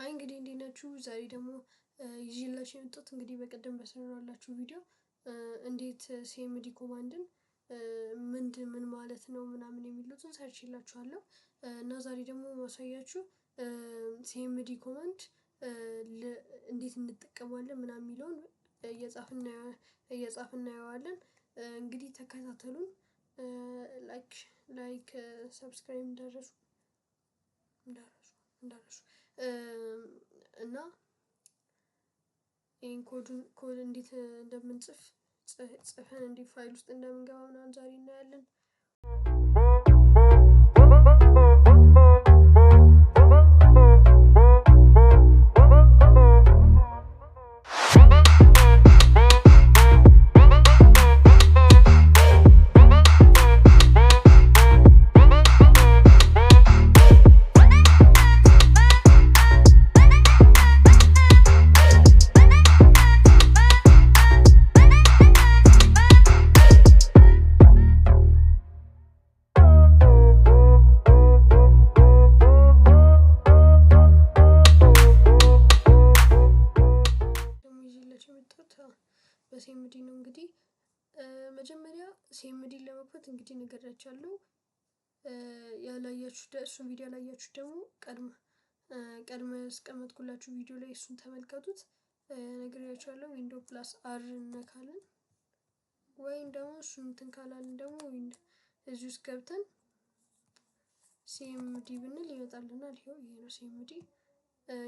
Hi እንግዲህ እንዴት ናችሁ? ዛሬ ደግሞ ይዤላችሁ የመጣሁት እንግዲህ በቀደም በሰራሁላችሁ ቪዲዮ እንዴት CMD command ን ምንድን ምን ማለት ነው ምናምን የሚሉትን ሰርቼላችኋለሁ። እና ዛሬ ደግሞ ማሳያችሁ CMD command እንዴት እንጠቀማለን ምናምን የሚለውን እየጻፍን እናየዋለን። እንግዲህ ተከታተሉን። Like subscribe እንዳረሱ እንዳረሱ እንዳረሱ እና ይሄን ኮዱን ኮድ እንዴት እንደምንጽፍ ጽፈን እንዴት ፋይል ውስጥ እንደምንገባ ምናምን ዛሬ እናያለን። በ CMD ነው እንግዲህ መጀመሪያ CMD ለመክፈት እንግዲህ ነግሬያችኋለሁ። ያላያችሁ እሱን ቪዲዮ ያላያችሁ ደግሞ ቀድመ ያስቀመጥኩላችሁ ቪዲዮ ላይ እሱን ተመልከቱት። ነግሬያችኋለሁ። Window plus R እነካለን ወይም ደግሞ እሱን እንትን ካላልን ደግሞ እዚህ ውስጥ ገብተን CMD ብንል ይመጣልናል። ይኸው ይሄ ነው CMD።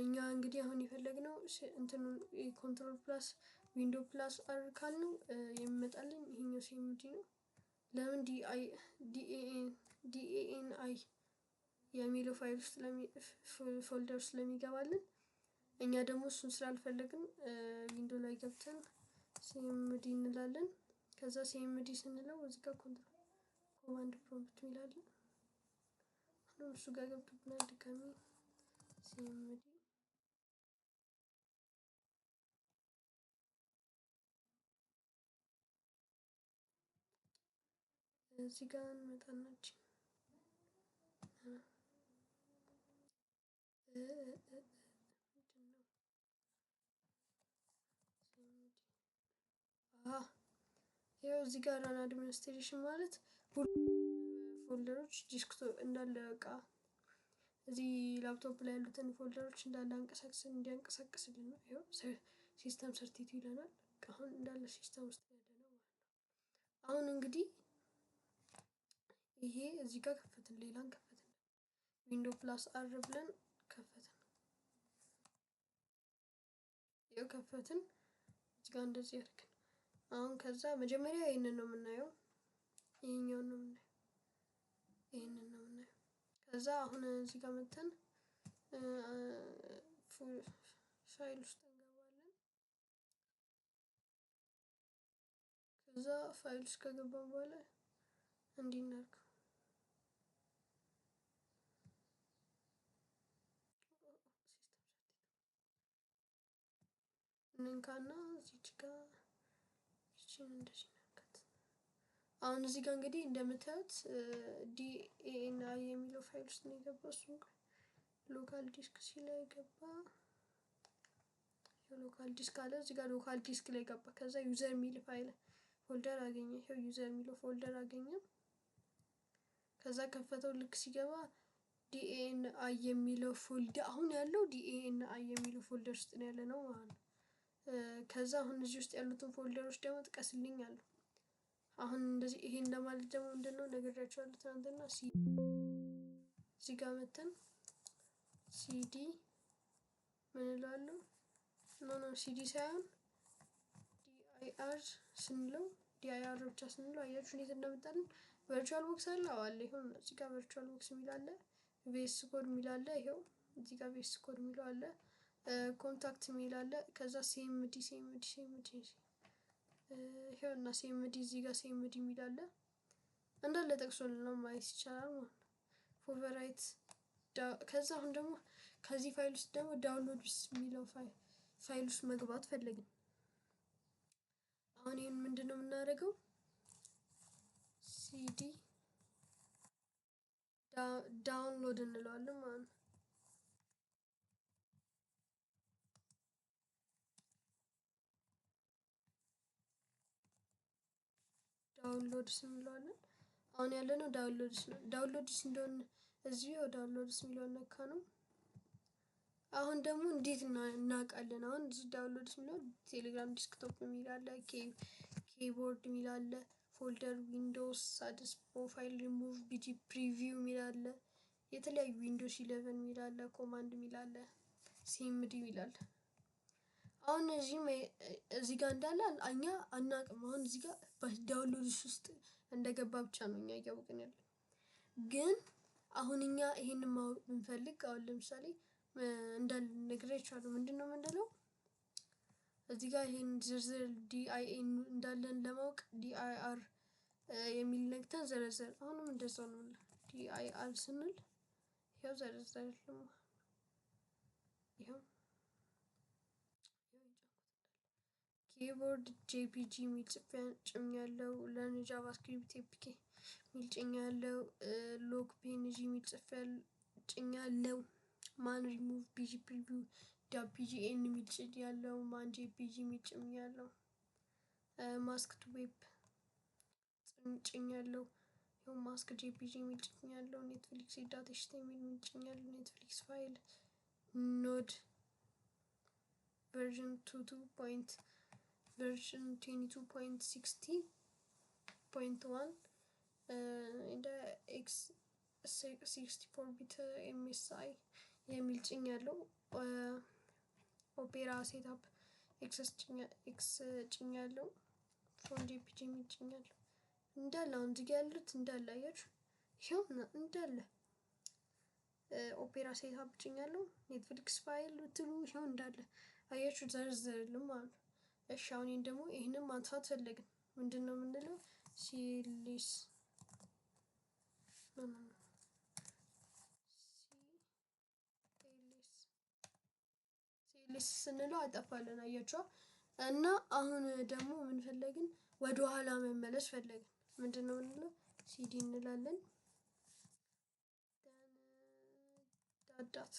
እኛ እንግዲህ አሁን የፈለግነው እንትኑን control plus window plus R ካልነው የሚመጣልን ይሄኛው CMD ነው። ለምን DANI የሚለው ፋይል ውስጥ folder ስለሚገባልን እኛ ደግሞ እሱን ስላልፈለግን window ላይ ገብተን CMD እንላለን። ከዛ CMD ስንለው እዚህ ጋር control command prompt ይላል። አሁን እሱ ጋር ገብቶብናል። ድጋሚ CMD እዚህ ጋር እንመጣናችን ይኸው እዚህ ጋር run administration ማለት folder ኦች desktop እንዳለ በቃ እዚህ ላፕቶፕ ላይ ያሉትን folder ኦች እንዳለ አንቀሳቅስን እንዲያንቀሳቅስልን ነው። ይኸው system 32 ይለናል። አሁን እንዳለ system ውስጥ ያለ ነው ማለት ነው። አሁን እንግዲህ ይሄ እዚህ ጋር ከፈትን፣ ሌላን ከፈትን፣ window plus R ብለን ከፈትን። ይኸው ከፈትን። እዚህ ጋር እንደዚህ አድርገን አሁን ከዛ መጀመሪያ ይሄንን ነው የምናየው፣ ይሄኛውን ነው የምናየው፣ ይሄንን ነው የምናየው። ከዛ አሁን እዚህ ጋር መተን ፋይል ውስጥ እንገባለን። ከዛ ፋይል ውስጥ ከገባን በኋላ እንዲህ እናድርገው። እንንካና እዚች ጋር እቺን እንደዚህ እናድርጋት። አሁን እዚህ ጋር እንግዲህ እንደምታዩት DANI የሚለው ፋይል ውስጥ ነው የገባው። እሱን local disk C ላይ ገባ። Local disk አለ እዚህ ጋር local disk ላይ ገባ። ከዛ user የሚል file folder አገኘ። ይኸው user የሚለው folder አገኘ። ከዛ ከፈተው። ልክ ሲገባ DANI የሚለው folder አሁን ያለው DANI የሚለው folder ውስጥ ነው ያለ ነው ማለት ነው። ከዛ አሁን እዚህ ውስጥ ያሉትን folder ኦች ደግሞ ጥቀስልኝ አለው። አሁን እንደዚህ ይሄን ለማለት ደግሞ ምንድነው ነግሬያችኋለሁ ትናንትና። እዚህ ጋር መተን ሲዲ ምን እላለሁ? No no CD ሳይሆን DIR ስንለው DIR ብቻ ስንለው አያችሁ እንዴት እንደመጣልን። VirtualBox አለ። አዎ አለ። ይኸው እዚህ ጋር VirtualBox የሚል አለ። VS Code የሚል አለ። ይኸው እዚህ ጋር VS Code የሚለው አለ። Contact የሚል አለ። ከዛ CMD CMD CMD ይኸው እና CMD እዚህ ጋር CMD የሚል አለ። እንዳለ ጠቅሶልን ነው ማየት ይቻላል ማለት ነው። Favorite ከዛ አሁን ደግሞ ከዚህ ፋይል ውስጥ ደግሞ downloads የሚለው ፋይል ውስጥ መግባት ፈለግን። አሁን ይሄን ምንድነው የምናደርገው? ሲዲ download እንለዋለን ማለት ነው። Downloads እንለዋለን። አሁን ያለነው downloads ነው። Downloads እንደሆነ እዚሁ downloads የሚለውን ነካ ነው። አሁን ደግሞ እንዴት እናውቃለን? አሁን እዚህ downloads የሚለው ቴሌግራም desktop የሚል አለ፣ keyboard የሚል አለ፣ ፎልደር ዊንዶውስ አድስ ፕሮፋይል ሪሙቭ ቢጂ preview የሚል አለ፣ የተለያዩ Windows 11 የሚል አለ፣ command የሚል አለ፣ CMD የሚል አለ። አሁን እዚህ ጋር እንዳለ እኛ አናውቅም። አሁን እዚህ ጋር downloads ውስጥ እንደገባ ብቻ ነው እኛ እያወቅን ያለን። ግን አሁን እኛ ይሄንን ማወቅ ብንፈልግ አሁን ለምሳሌ እንዳለ ነግሬያችኋለሁ። ምንድን ነው የምንለው? እዚህ ጋር ይሄን ዝርዝር DIN እንዳለን ለማወቅ DIR የሚል ነግተን ዘረዘር። አሁንም እንደዛው ነው። DIR ስንል ይኸው ዘረዘር፣ ይኸው keyboard JPG የሚል ጭኛለው። Learn JavaScript APK የሚል ጭኛለው። Lock PNG የሚል ጭኛለው። ማን ሪሙቭ ቢጂ ፕሪቪው ዳፒጂኤን የሚል ጭኛለው። Man JPG የሚል ጭኛለው። Mask to web ጭኛለው። ይኸው mask JPG የሚል ጭኛለው። Netflix dot HTML የሚል ጭኛለው። Netflix file node version 22 point version 22.60.1 እንደ x 64 bit MSI የሚል ጭኝ ያለው፣ Opera setup X ጭኝ ያለው፣ phone JPG የሚል ጭኝ ያለው እንዳለ አሁን እዚህ ጋ ያሉት እንዳለ አያችሁ፣ ይኸው እንዳለ Opera setup ጭኝ ያለው፣ Netflix file ብትሉ ይኸው እንዳለ አያችሁ፣ ዘርዘርልም ማለት ነው። እሺ አሁን ይሄን ደግሞ ይህንን ማጥፋት ፈለግን። ምንድን ነው የምንለው? CLS CLS CLS ስንለው አጠፋለን። አያችኋ። እና አሁን ደግሞ ምን ፈለግን? ወደ ኋላ መመለስ ፈለግን። ምንድን ነው የምንለው? ሲዲ እንላለን። Dot dot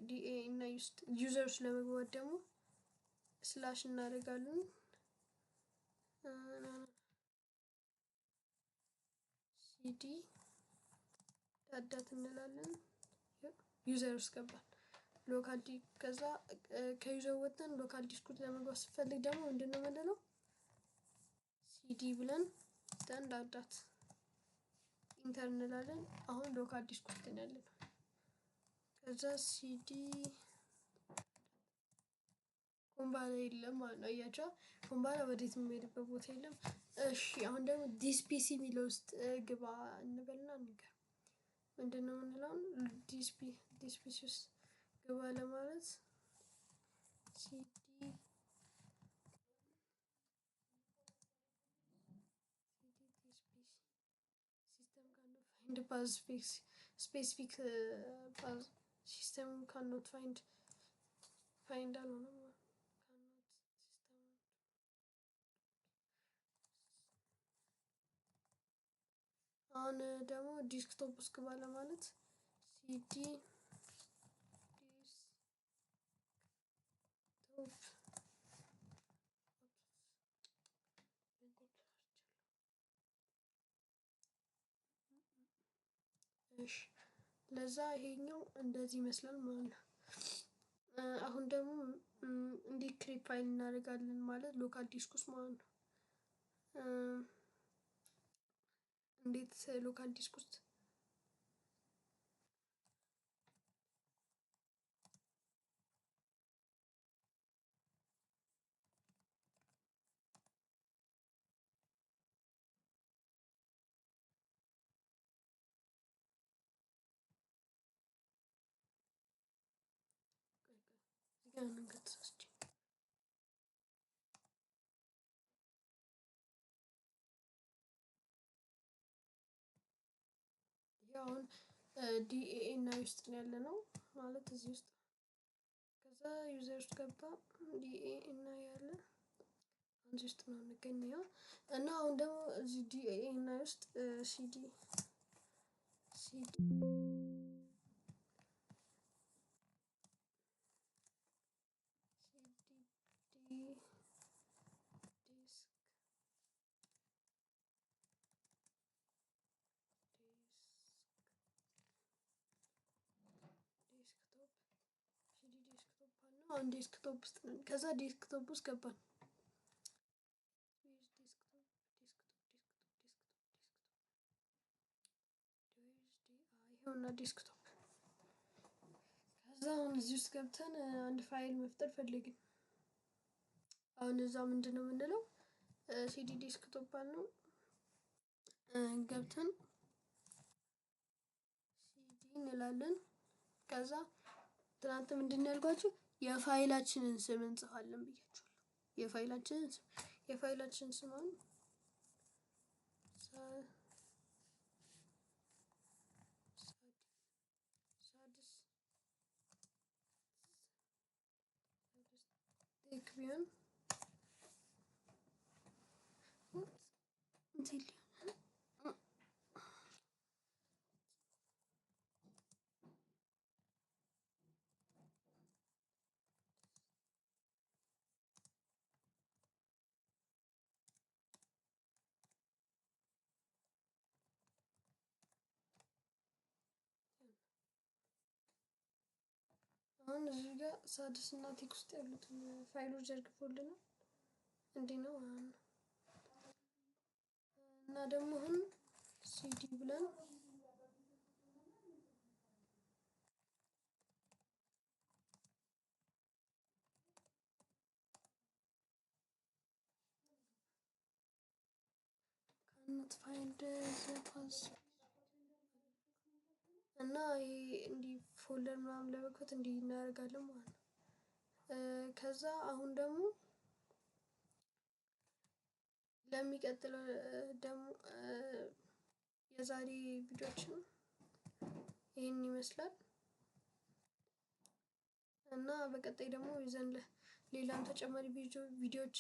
DA እና user ውስጥ ለመግባት ደግሞ slash እናደርጋለን። CD dot dot እንላለን። User ውስጥ ገባን። Local ከዛ ከ user ወጥተን local disk ውስጥ ለመግባት ስንፈልግ ደግሞ ምንድን ነው የምንለው? ሲዲ ብለን then dot dot enter እንላለን። አሁን local disk ውስጥ ነው ያለነው። ከዛ ሲዲ ኮምባላ የለም ማለት ነው። አያቸው ኮምባላ ወዴት የሚሄድበት ቦታ የለም። እሺ አሁን ደግሞ This PC የሚለው ውስጥ ግባ እንበልና እንገር ምንድን ነው የምንለው? This PC ውስጥ ግባ ለማለት CD CD this PC ሲስተም ካኖት ፋይንድ ፓዝ ስፔሲፊክ ፓዝ ሲስተም ካኖት ፋይንድ አልሆነም ካኖት ሲስተም። አሁን ደግሞ desktop ውስጥ ግባ ለማለት CD desktop። እሺ ለዛ ይሄኛው እንደዚህ ይመስላል ማለት ነው። አሁን ደግሞ እንዴት create file እናደርጋለን ማለት local disk ውስጥ ማለት ነው። እንዴት local disk ውስጥ ተሳስቼ አሁን DAA እና ውስጥ ነው ያለ ነው ማለት እዚህ ውስጥ ከዛ user ውስጥ ገባ DA እና ያለ እዚህ ውስጥ ነው እንገኘው። እና አሁን ደግሞ እዚህ DA እና ውስጥ CD CD CD desk አሁን desktop ውስጥ ነን። ከዛ desktop ውስጥ ገባን። Desktop ይኸውና desktop። ከዛ አሁን እዚህ ውስጥ ገብተን አንድ ፋይል መፍጠር ፈለግን። አሁን እዛ ምንድን ነው የምንለው? cd desktop አልነው ገብተን ሲዲ እንላለን። ከዛ ትናንት ምንድን ነው ያልኳችሁ? የፋይላችንን ስም እንጽፋለን ብያችኋለሁ። የፋይላችንን ስም አሁን ሳድስ ቴክ ቢሆን እንትን አሁን እዚህ ጋር ሳድስ እና ቴክ ውስጥ ያሉትን ፋይሎች ዘርግፎልናል። እንዲህ ነው ማለት ነው። እና ደግሞ አሁን ሲዲ ብለን ካንት ፋይንድ ዘ ፓዝ እና ይሄ እንዲህ folder ምናምን ለመክፈት እንዲህ እናደርጋለን ማለት ነው። ከዛ አሁን ደግሞ ለሚቀጥለው ደግሞ የዛሬ ቪዲዮችን ይህን ይመስላል እና በቀጣይ ደግሞ ይዘን ሌላም ተጨማሪ ቪዲዮዎች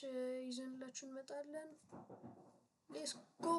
ይዘንላችሁ እንመጣለን። Let's go።